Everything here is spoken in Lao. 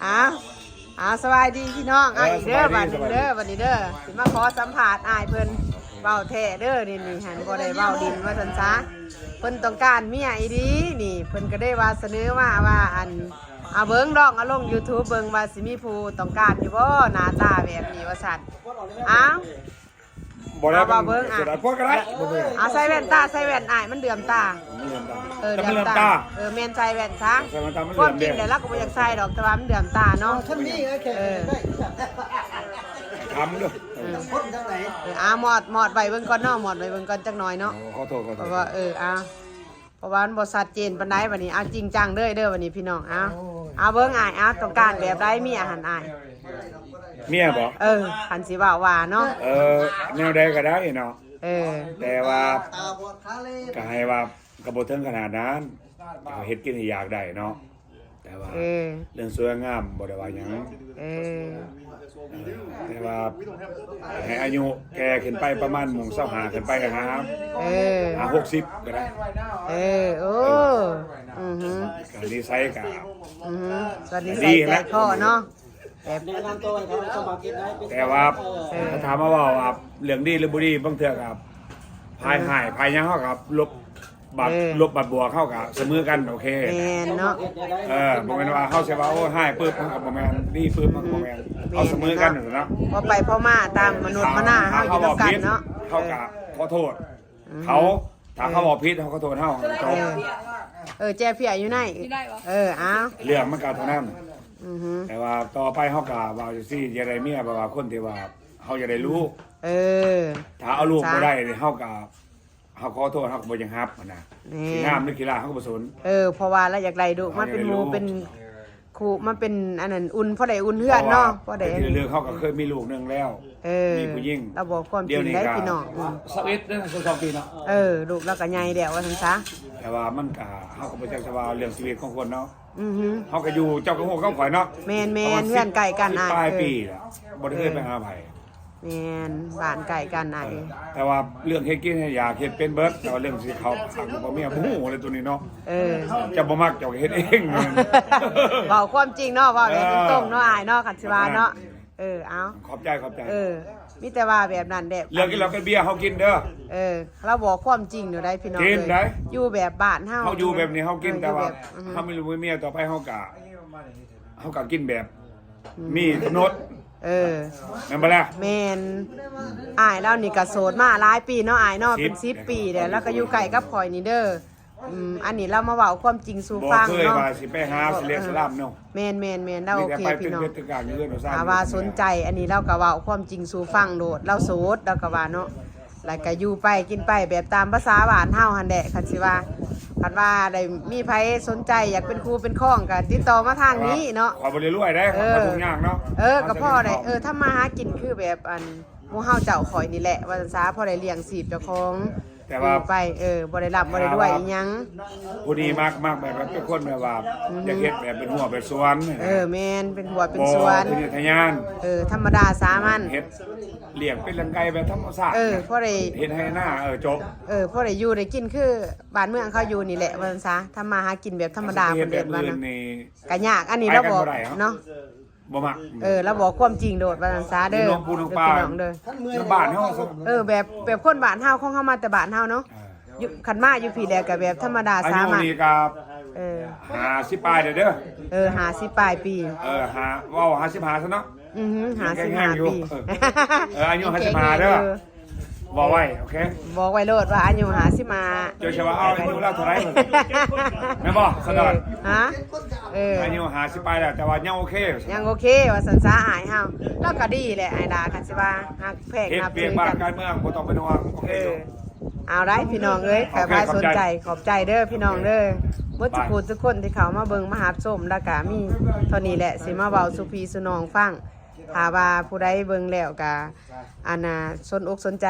ອ້າວ ອ້າວ ສະບາຍດີພີ່ນ້ອງ. ເອີ ເອົາອີກເດີ ສະບາຍດີ ບາດນີ້ເດີ ສະບາຍດີ ບາດນີ້ເດີ ຊິມາຂໍສຳພາດອ້າຍເພິ່ນ. ເວົ້າແທ້ເດີ ນີ້ ນີ້ຫັ້ນບໍ່ໄດ້ເວົ້າຫຼິ້ນວ່າຊັ້ນຊະ. ເພິ່ນຕ້ອງການເມຍອີ່ຫຼີນີ້ ເພິ່ນກໍໄດ້ວ່າສະເໜີມາວ່າ ອັນ ເອົາເບິ່ງ ລອງເອົາລົງຢູທູບເບິ່ງວ່າຊິມີຜູ້ຕ້ອງການຢູ່ບໍ່ ໜ້າຕາແບບນີ້ວ່າຊັ້ນ. ອ້າວ ບໍ່ໄດ້ ເອົາວ່າເບິ່ງ ເອົາ ເອົາໃສ່ແວ່ນຕາ ໃສ່ແວ່ນອ້າຍ ມັນເຫຼືອມຕາ ມັນເຫຼືອມຕາ ເອີ ແຕ່ມັນເຫຼືອມຕາ ເຫຼືອມຕາ ເອີ ແມ່ນໃສ່ແວ່ນຊະ. ໃສ່ແວ່ນຕາ ຄວາມຈິງແລ້ວລາວກໍບໍ່ຢາກໃສ່ດອກ ແຕ່ວ່າມັນເຫຼືອມຕາເນາະ. ເອີ ຖາມເດີ ເອີ ເອີ ອາ ມອດ ມອດໄວ້ເບິ່ງກ່ອນເນາະ ມອດໄວ້ເບິ່ງກ່ອນຈັກໜ້ອຍເນາະ. ໂອ້ ຂໍໂທດ ຂໍໂທດ ເພາະວ່າ ເອີ ອາ ເພາະວ່າມັນບໍ່ຊັດເຈນປານໃດ. ບັດນີ້ເອົາຈິງຈັງເລີຍເດີ ບັດນີ້ພີ່ນ້ອງ. ເອົາ ໂອ້ຍ ເອົາເບິ່ງອ້າຍ ເອົາ ຕ້ອງການແບບໃດເມຍຫັ້ນອ້າຍ? ເມຍບໍ? ເອີ ຄັນຊິເວົ້າວ່າເນາະ ເອີ ແນວໃດກໍໄດ້ເນາະ ເອີ ແຕ່ວ່າກໍໃຫ້ວ່າ ກໍບໍ່ເຖິງຂະໜາດນັ້ນ ເຮັດກິນໃຫ້ຢາກໄດ້ເນາະ ແຕ່ວ່າ ເອີ ເລື່ອງສວຍງາມບໍ່ໄດ້ວ່າຫຍັງ ເອີ ແຕ່ວ່າໃຫ້ອາຍຸແກ່ຂຶ້ນໄປປະມານໝ່ອງຊາວຫ້າຂຶ້ນໄປຫາ ເອີ ຫາຫົກສິບກໍໄດ້ ເອີ ໂອ້ ເອີ ອືຮຶ ການນິໄສກະ ອືຮຶ ສ່ວນນິໄສໃຈຄໍເນາະ ແບບ ແນະນຳຕົວໃຫ້ເຂົາສະໝັກກິນໄດ້ ແຕ່ວ່າ ເອີ ຖ້າມາເວົ້າວ່າເລື່ອງດີຫຼືບໍ່ດີ ບາງເທື່ອກໍ ພາຍຮ້າຍພາຍຫຍັງເຮົາກໍລົບ ບາດ ເອີ ລົບບາດບວກເຮົາກໍສະເໝີກັນ ໂອເຄ ແມ່ນເນາະ ເອີ ບໍ່ແມ່ນວ່າເຮົາຊິວ່າ ໂອ້ ຮ້າຍປຶບເຮົາກໍບໍ່ແມ່ນ ດີປຶບເຮົາກໍບໍ່ແມ່ນ ອືມ ເຮົາສະເໝີກັນ ແມ່ນເນາະ ເນາະ ພໍໄປພໍມາຕາມມະນຸດມະນາເຮົາຢູ່ນຳກັນເນາະ ເຮົາກໍຂໍໂທດ ອືມ ເຂົາ ຖ້າເຂົາເວົ້າຜິດເຮົາກໍໂທດເຮົາ ເອີ ເອີ ແຈເພຍຢູ່ໃນ ເອີ ອ້າວ ເລື່ອງມັນກໍເທົ່ານັ້ນ ອືຮຶ ແຕ່ວ່າຕໍ່ໄປເຮົາກໍວ່າຈັ່ງຊີ້ ຢ່າໄດ້ເມຍ ແບບວ່າຄົນທີ່ວ່າເຮົາຢາກໄດ້ລູກ ເອີ ຖ້າເອົາລູກບໍ່ໄດ້ນີ້ ເຮົາກໍ ເຮົາຂໍໂທດ ເຮົາກໍບໍ່ຢາກຮັບຫັ້ນນະ ແມ່ນ ຊິງາມຫຼືຂີ້ລ້າເຮົາກໍບໍ່ສົນ ເອີ ເພາະວ່າລາວຢາກໄດ້ລູກມາເປັນໝູ່ເປັນຄູ່ ມາເປັນອັນນັ້ນ ອຸ່ນ ພໍໄດ້ອຸ່ນເຮືອນເນາະ ພໍໄດ້ ເລື່ອງເຮົາກໍເຄີຍມີລູກໜຶ່ງແລ້ວ ເອີ ມີຜູ້ຍິງ ລາວບອກຄວາມຈິງໄດ໋ພີ່ນ້ອງ ອືມ ຊາວເອັດເດີ ຊາວສອງປີເນາະ ເອີ ລູກລາວກໍໃຫຍ່ແລ້ວວ່າຊັ້ນຊະ ແຕ່ວ່າມັນກໍ ເຮົາກໍບໍ່ຈັກຊະວ່າເລື່ອງຊີວິດຂອງຄົນເນາະ ອືຮຶ ເຮົາກໍຢູ່ ເຈົ້າກໍຮູ້ກັບຂ້ອຍເນາະ ແມ່ນໆ ເຮືອນໃກ້ກັນ ປະມານສິບປາຍປີແລ້ວ ບໍ່ໄດ້ເຄີຍໄປຫາໃຜ ເອີ ແມ່ນ ບ້ານໃກ້ກັນອ້າຍ ເອີ ແຕ່ວ່າເລື່ອງເຮັດກິນເຮັດຢາກເຮັດເປັນເບິດ ແຕ່ວ່າເລື່ອງຊິເຂົ້າປາກລູກເຂົ້າເມຍບໍ່ຮູ້ເລີຍໂຕນີ້ເນາະ ເອີ ເຈົ້າບໍ່ມັກເຈົ້າກໍເຮັດເອງ ເວົ້າຄວາມຈິງເນາະ ເວົ້າແບບ ເອີ ຕົງໆເນາະອ້າຍເນາະ ຄັນຊິວ່າເນາະ ເອີ ເອົາ ຂອບໃຈ ຂອບໃຈ ເອີ ມີແຕ່ວ່າແບບນັ້ນແຫຼະ ເລື່ອງກິນເຫຼົ້າເປັນເບຍເຮົາກິນເດີ ເອີ ລາວບອກຄວາມຈິງຢູ່ໄດ໋ພີ່ນ້ອງ ກິນໄດ໋ ເອີຍ ຢູ່ແບບບ້ານເຮົາ ເຮົາຢູ່ແບບນີ້ເຮົາກິນ ເອີ ແຕ່ວ່າ ຢູ່ແບບ ອືຮຶ ເຮົາມີລູກມີເມຍ ຕໍ່ໄປເຮົາກໍ ເຮົາກໍກິນແບບ ອືມ ມີກຳນົດ ເອີ ແມ່ນບໍ່ລະ? ແມ່ນ ອ້າຍລາວນີ້ກໍໂສດມາຫຼາຍປີເນາະ ອ້າຍເນາະ ສິບ ເປັນສິບປີແລ້ວ ແລ້ວກໍຢູ່ໃກ້ກັບຂ້ອຍນີ້ເດີ ອືມ ອັນນີ້ລາວມາເວົ້າຄວາມຈິງສູ່ຟັງເນາະ ບໍ່ເຄີຍວ່າຊິໄປຫາຊິເລກສະລາມເນາະ ແມ່ນໆໆ ລາວໂອເຄພີ່ນ້ອງ ຖ້າວ່າສົນໃຈ ອັນນີ້ລາວກໍເວົ້າຄວາມຈິງສູ່ຟັງໂລດ ລາວໂສດ ລາວກໍວ່າເນາະ ແລ້ວກໍຢູ່ໄປກິນໄປແບບຕາມພາສາບ້ານເຮົາຫັ້ນແຫຼະ ຄັນຊິວ່າ ຄັນວ່າໄດ້ມີໃຜສົນໃຈຢາກເປັນຄູ່ເປັນຄອງກໍຕິດຕໍ່ມາທາງນີ້ເນາະ ຂ້ອຍບໍ່ໄດ້ລວຍເດ້ ເອີ ຂ້ອຍທຸກຍາກເນາະ ເອີ ກໍພໍໄດ້ ເອີ ທຳມາຫາກິນຄືແບບ ອັນ ໝູ່ເຮົາເຈົ້າຂ້ອຍນີ້ແຫຼະ ວ່າຊັ້ນຊະ ພໍໄດ້ລ້ຽງຊີບເຈົ້າຂອງ ແຕ່ວ່າ ຢູ່ໄປ ເອີ ບໍ່ໄດ້ລ່ຳບໍ່ໄດ້ລວຍອີ່ຫຍັງ ຜູ້ນີ້ມັກ ມັກແບບເປັນຄົນແບບວ່າ ອືຮຶ ຢາກເຮັດແບບເປັນຮົ້ວເປັນສວນ ເອີ ແມ່ນ ເປັນຮົ້ວເປັນສວນ ບໍ່ທະເຍີທະຍານ ເອີ ທຳມະດາສາມັນ ເຮັດລ້ຽງເປັດລ້ຽງໄກ່ແບບທຳມະຊາດ ເອີ ພໍໄດ້ ເຮັດໄຮ່ນາ ເອີ ຈົບ ເອີ ພໍໄດ້ຢູ່ໄດ້ກິນຄືບ້ານເມືອງເຂົາຢູ່ນີ້ແຫຼະ ວ່າຊັ້ນຊະ ທຳມາຫາກິນແບບທຳມະດາ ເພິ່ນເອີ້ນວ່ານະ ກໍຍາກ ອັນນີ້ລາວບອກເນາະ ບໍ່ມັກ ເອີ ລາວບອກຄວາມຈິງໂລດວ່າຊັ້ນຊະເດີ ພີ່ນ້ອງເດີ ບ້ານເຮົາ ເອີ ແບບ ແບບຄົນບ້ານເຮົາ ຂອງເຮົາມາແຕ່ບ້ານເຮົາເນາະ ເອີ ຢູ່ ຄັນມາຢູ່ພີ້ແລ້ວກໍແບບທຳມະດາສາມັນ ອາຍຸນີ້ກໍ ເອີ ຫ້າສິບປາຍແລ້ວເດີ ເອີ ຫ້າສິບປາຍປີ ເອີ ຫ້າ ເວົ້າຫ້າສິບຫ້າຊະເນາະ ອືຮຶ ຫ້າສິບຫ້າປີ ເອີ ອາຍຸຫ້າສິບຫ້າເດີ ບອກໄວ້ ໂອເຄ ບອກໄວ້ໂລດວ່າອາຍຸຫ້າສິບຫ້າ ເຈົ້າຊິວ່າເອົາອາຍຸລາວເທົ່າໃດ ແມ່ນບໍ່ ສະດອນ ຮະ ເອີ ອາຍຸຫ້າສິບປາຍແລ້ວ ແຕ່ວ່າຍັງໂອເຄ ຍັງໂອເຄ ວ່າຊັ້ນຊະ ອ້າຍເຮົາ ລາວກໍດີແຫຼະ ອ້າຍດາ ຄັນຊິວ່າຮັກແພງ ເຮັດ ນັບຖືກັນ ວຽກບ້ານການເມືອງ ບໍ່ຕ້ອງເປັນຫ່ວງ ໂອເຄ ເອີ ເອົາໄດ໋ພີ່ນ້ອງເອີຍ ໂອເຄ ຂອບໃຈ ຂອບໃຈເດີພີ່ນ້ອງເດີ ເບິດທຸກຜູ້ທຸກຄົນທີ່ເຂົ້າມາເບິ່ງມາຮັບຊົມ ແລ້ວກໍມີເທົ່ານີ້ແຫຼະ ຊິມາເວົ້າສູ່ພີ່ສູ່ນ້ອງຟັງ ຖ້າວ່າຜູ້ໃດເບິ່ງແລ້ວກໍ ອັນນ່າ ສົນອົກສົນໃຈ